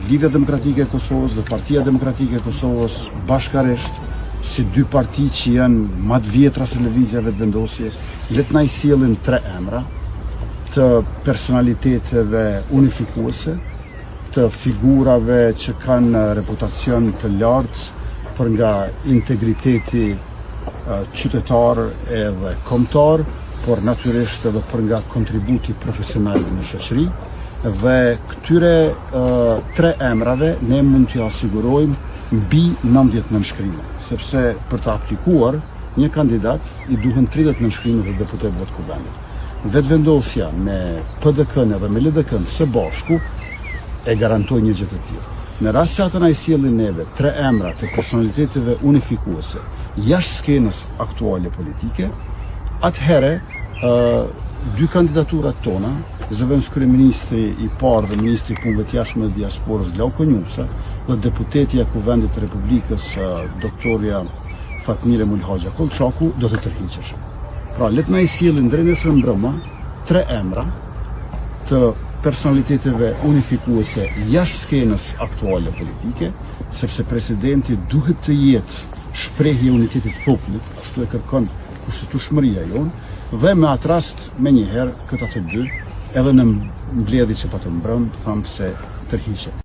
Lidhja Demokratike e Kosovës dhe Partia Demokratike e Kosovës bashkarisht si dy parti që janë ma të vjetra se Lëvizja Vetëvendosje, le të na i sjellin tre emra të personaliteteve unifikuese, të figurave që kanë reputacion të lartë për nga integriteti qytetar edhe kombëtar, por natyrisht edhe për nga kontributi profesional në shoqëri dhe këtyre tre emrave ne mund t'ia sigurojmë mbi 90 nënshkrime, sepse për të aplikuar një kandidat i duhen 30 nënshkrime të deputetëve të Kuvendit. Vetëvendosja me PDK-në dhe me LDK-në së bashku e garantojnë një gjë të tillë. Në rast se ata na i sjellin neve tre emra të personaliteteve unifikuese jashtë skenës aktuale politike, atëherë dy kandidaturat tona, zëvendëskryeministri i parë dhe ministri i Punëve të Jashtme dhe Diasporës Glauk Konjufca dhe deputetja e Kuvendit të Republikës doktorja Fatmire Mulhaxha Kollçaku do të tërhiqeshin. Pra, le të na i sjellin deri nesër mbrëma tre emra të personaliteteve unifikuese jashtë skenës aktuale politike, sepse presidenti duhet të jetë shprehje e unitetit të popullit, ashtu e kërkon kushtetueshmëria jonë, dhe me atë rast menjëherë këta të dy, edhe në mbledhje që patëm mbrëmë, thamë se tërhiqen.